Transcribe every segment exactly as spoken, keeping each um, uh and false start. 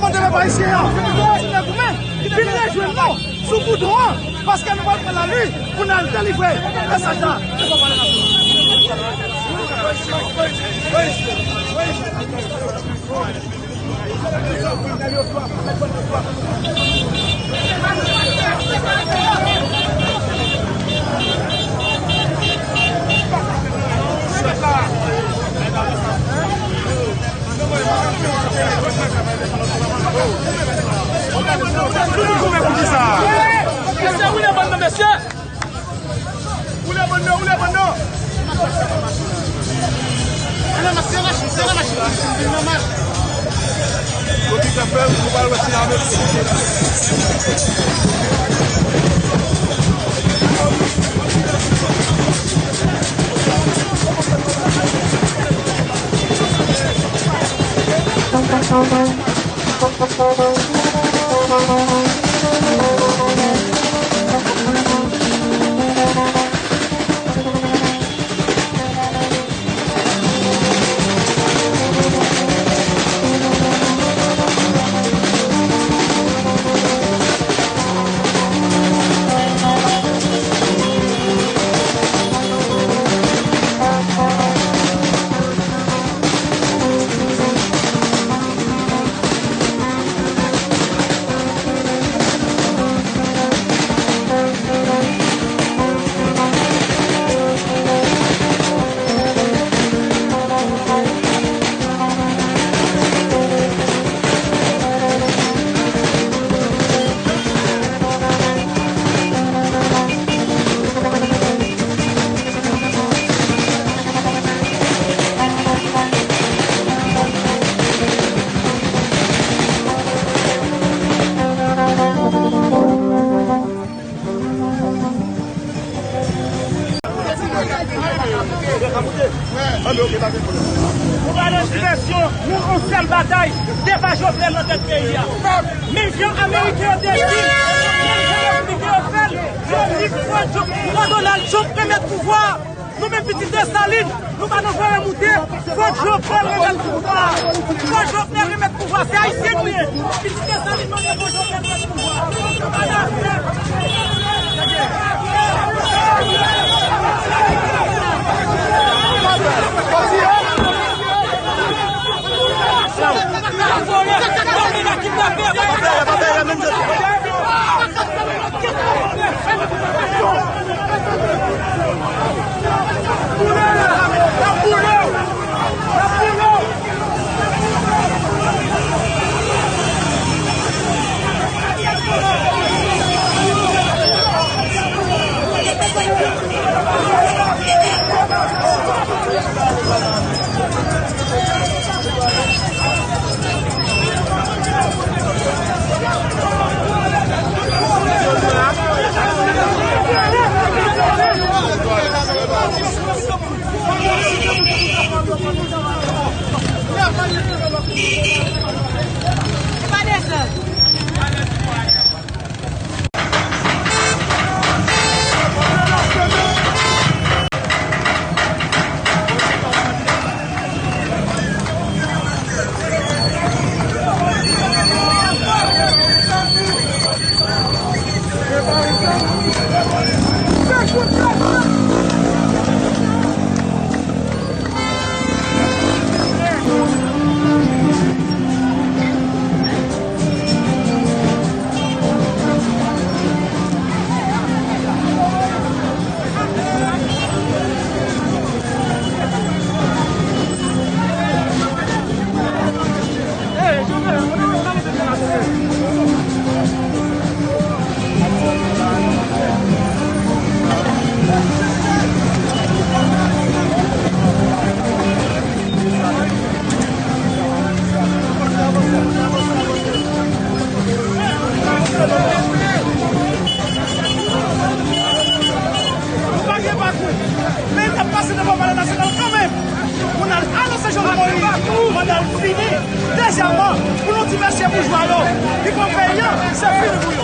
Mande pèp ayisyen an, kontinye goumen, vin rejwenn nou sou goudwon an, paske nou pral pran lari pou n al delivre mesaj la. Mesye, woule bann nan, mesye! Woule bann nan, woule bann nan! Sere machin, sere machin, sere machin. Kote k ap fè, nou pral wè si avèk. Nou pa nan divèsyon, nou yon sèl batay, devan Jovenel nan tèt peyi a. Menm jan Ameriken yo te di, menm jan Repibliken yo fè l, yo di fò Trump, fò Donald Trump remèt pouvwa a. Nou menm pitit Desalin, nou pa nan vòlè moute, fò Jovenel remèt pouvwa a. Fò Jovenel remèt pouvwa a, se ayisyen nou ye. Pitit Desalin mande fò Jovenel remèt pouvwa a. Nou pa nan afè. Nou pa gen patwon, men n ap pase devan Palè Nasyonal kanmenm pou n al anonse Jovenel Moïse, pou n al fini. Dezyèmman, pou nou di mesye boujwa yo, ki pran peyi a, se fini pou yo.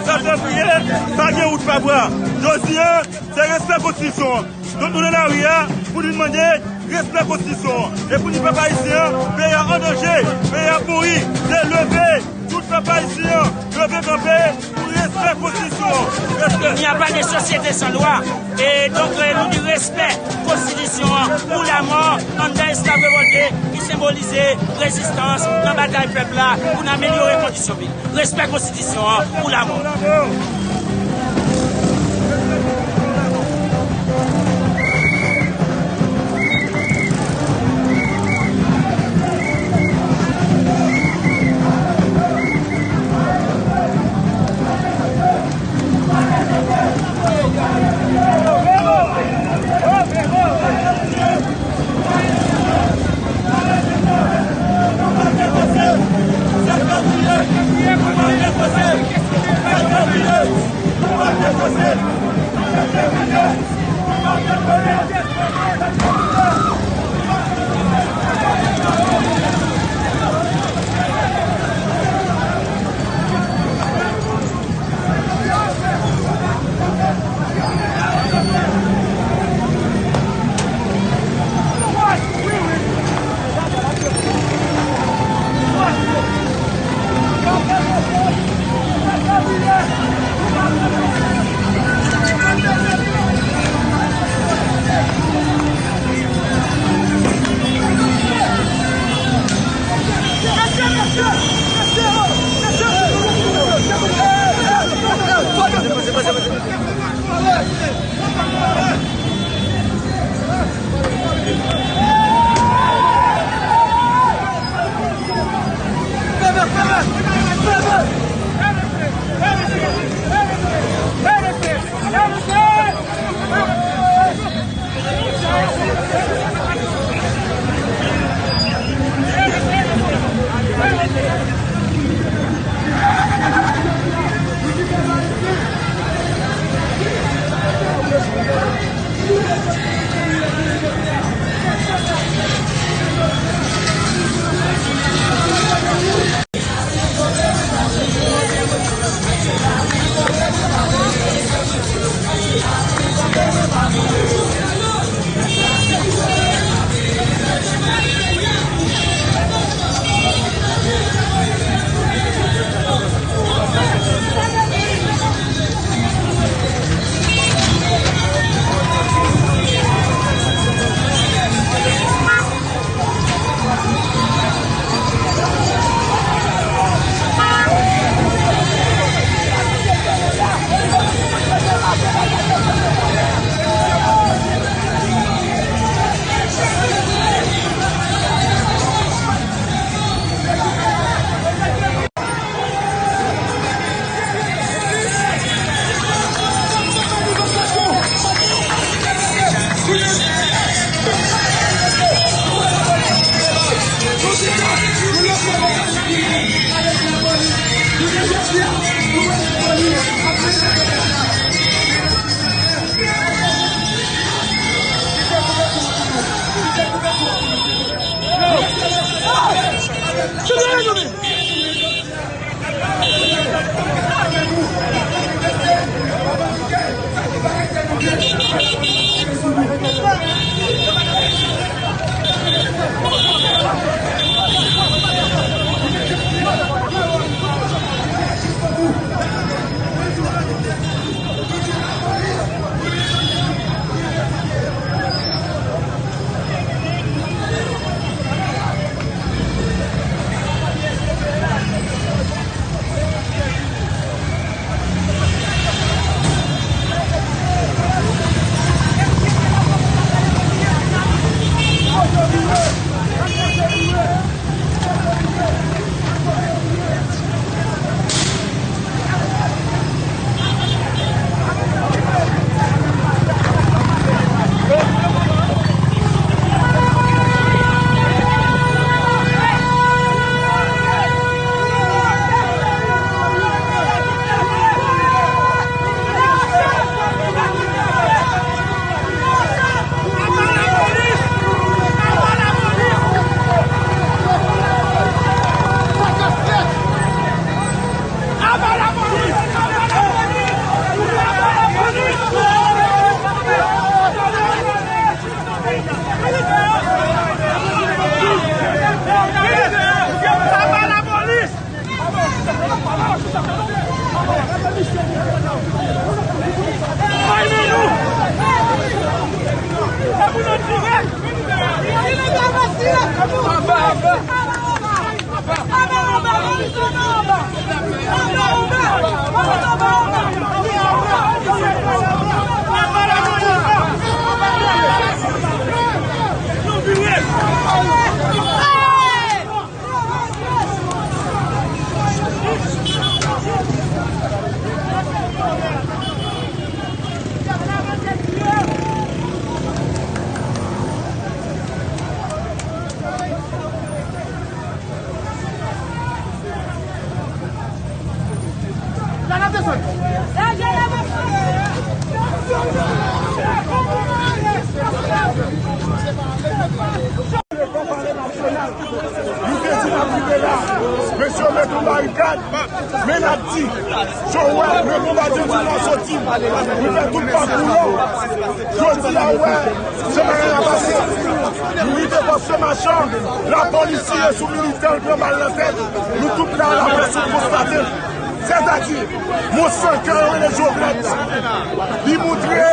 Sa fevriye, pa gen wout pa bwa. Jodi a, se respè konstitisyon an. Donk, nou nan lari a pou nou mande respè konstitisyon an. E pou di pèp ayisyen an, peyi a an danje, peyi a ap mouri. Se leve, tout pèp ayisyen an, leve kanpe pou respè konstitisyon an. Respè. Il n'y a pas de société sans loi. E donk, eh, nou di respè konstitisyon an ou lamò, anndan esklav revòlte ki senbolize rezistans nan batay pèp la pou n amelyore kondisyon vi. Respè konstitisyon an ou lamò. Nou te di n ap rive la. Mesye yo met yon barikad, men n ap di, Joel, men Bonbadye di nou soti. Nou fè tout pakou yo. Jodi a, ou wè, se bagay la pase. Nou rive Pòs Machan, lapolis tire sou militè, l pran bal nan tèt. Nou tout la, laprès sou konstate. Sètadi, monchè, ke yo rele Jovenel la, li montre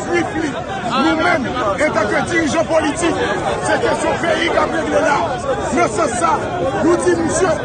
grif li. Nou menm, antanke dirijan politik, se kesyon peyi k ap regle la. Nan sans sa, nou di misye,